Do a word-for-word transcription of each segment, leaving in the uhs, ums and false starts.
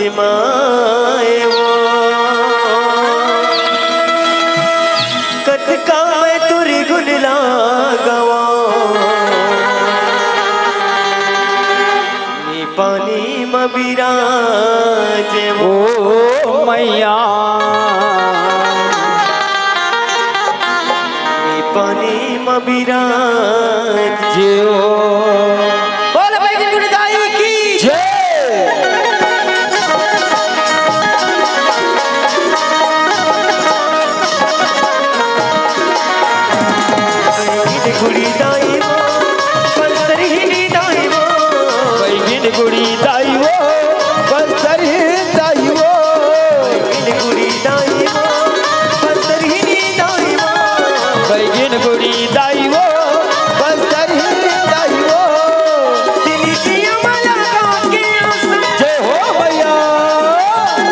माए वो, कतका मैं तोर गुण ला गवां। नी पानी म बिराजे वो। ओ मैया। नी पानी म बिराजे वो। बोल बैजनाथ दाई की जय। बैगिन गुड़ी दाई वो, बस्तर हिनी दाई वो। बैगिन गुड़ी दाई वो, बस्तर हिनी दाई वो। बैगिन गुड़ी दाई वो, बस्तर हिनी दाई वो। बैगिन गुड़ी दाई वो, बस्तर हिनी दाई वो। तिलकिया माला के आसन। जय हो भैया।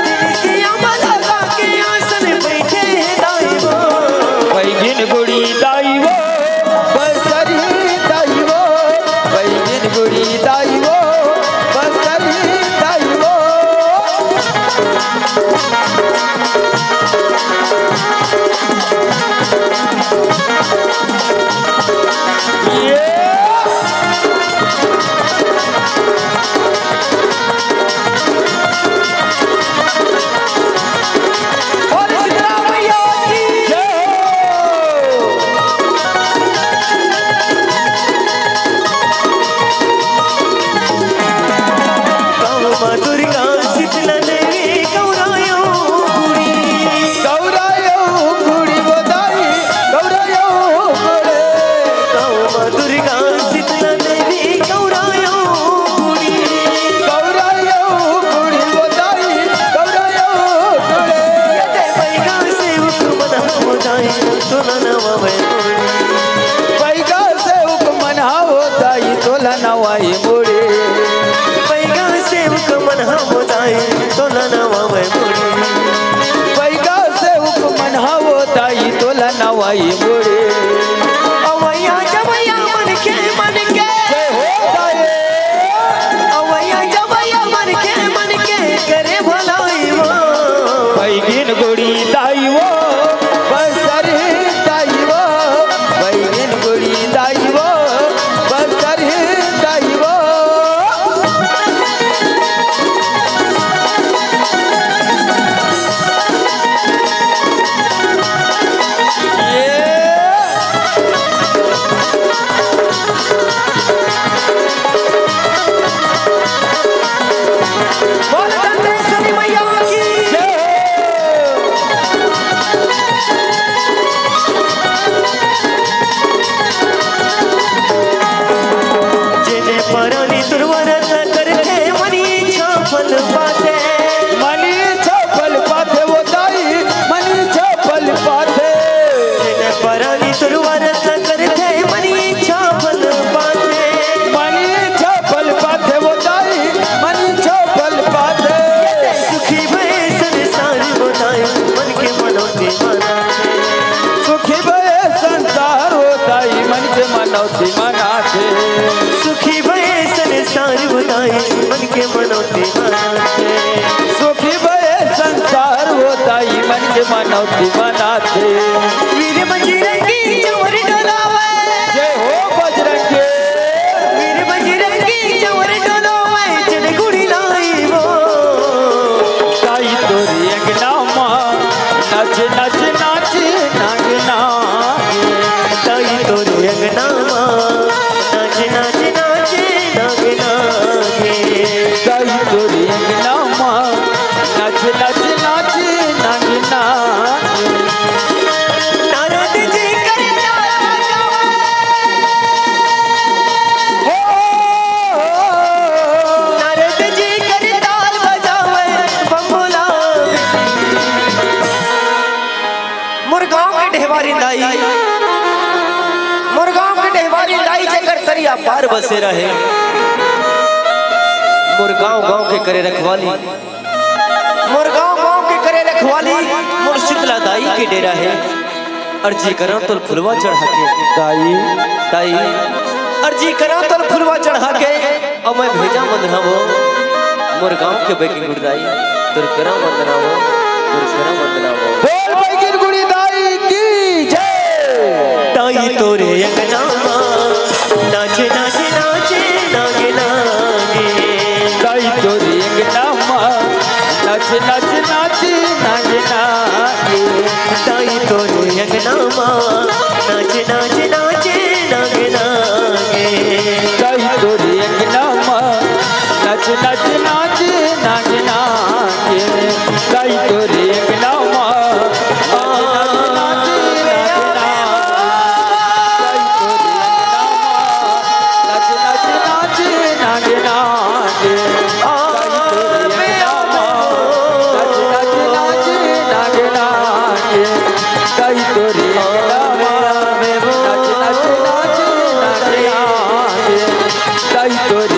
तिलकिया माला के आसन बैठे हे दाई वो। बैगिन गुड़ी दाई वो, बस्तर हिनी दाई वो। बैगिन गुड़ी दाई वो, बस्तर हिनी दाई वो। गाँव म दुर्गा शीतला देवी गौरायो गुड़ी। गौरायो गुड़ी वो दाई, गौरायो गुड़ी। गाँव म दुर्गा शीतला देवी गौरायो गुड़ी। गौरायो गुड़ी वो दाई, गौरायो गुड़ी। ये ते बैगा सेवक मन हो दाई, तोला नवावय मुड़ी। बैगा सेवक मन हो दाई, तोला नवाई मुड़ी। बैगा सेवक मन हो दाई, तोला नवावय मुड़ी। बैगा सेवक मन हो दाई, तोला नवाई मुड़ी। अवैया जवैया मन के, मन के। जय हो दाई। अवैया जवैया मन के, मन के करे भलाई वो। बैगिन गुड़ी दाई वो, बस्तर हिनी दाई वो। बैगिन गुड़ी दाई वो, बस्तर हिनी दाई वो। बोल दंतेश्वरी मैया की जय। जेने परानी तुरवरत करथे मनी छापल पाथे। मनी छापल पाथे वो दाई, मनी छापल पाथे। जेने परानी तुरवरत करथे मनी छापल पाथे। मनी छापल पाथे वो दाई, मनी छापल पाथे। सुखी भए संसार वो दाई, मन के मनौती मनाथे। सुखी भए संसार वो दाई, मन के मनौती मनाथे। सुखी भए संसार वो दाई, मन के मनौती मनाथे। सुखी भए संसार वो दाई, मन के मनौती मनाथे। वीर बजरंगी चंवर डोलावे। जय हो बजरंगी। वीर बजरंगी चंवर डोलावे, चल गुड़ी लाई वो। ताई तोरे अंगना मा नाच नाच नाच नागना। ताई तोरे अंगना मा नाच नाच नाच नागना। ताई तोरे अंगना मा नाच नाच नाच नागना। नारद जी करताल बजावे। हो। नारद जी करताल बजावे, बम बोला। मोर गांव के डेहवारी दाई, मोर गांव के डेहवारी दाई, जेकर तरिया पार बसेरा हे। मोर गांव गांव के करे रखवाली, मोर गांव गांव के करे रखवाली, मोर शीतला दाई के डेरा हे। अर्जी करा तोल फुलवा चढ़ा के। दाई। दाई। अर्जी करा तोल फुलवा चढ़ा के, अउ मैं भेजा मन हवो। मोर गांव के बैकिंग गुड़ी दाई, तोर करम वंदना हो, तोर करम वंदना हो। बोल बैकिंग गुड़ी दाई की जय। दाई तोरे अंगना मा, नाचे, नाचे, नाचे, नागे, नागे। दाई तोरे अंगना मा, नाचे, नाचे, नाचे, नागे, नागे। दाई तोरे अंगना मा, नाचे, नाचे, नाचे, नागे, नागे। दाई तोरे अंगना मा, नाच, नाच, नाच, नाच, नाच। दाई तोरे अंगना मा, नाच, नाच, नाच, नाच, नाच। दाई तोरे अंगना मा, नाच, नाच, नाच, नाच, नाच। दाई तोरे अंगना मा, नाच, नाच, नाच, नाच, नाच। दाई तोरे अंगना मा, नाच, नाच, नाच, नाच, नाच। दाई तोरे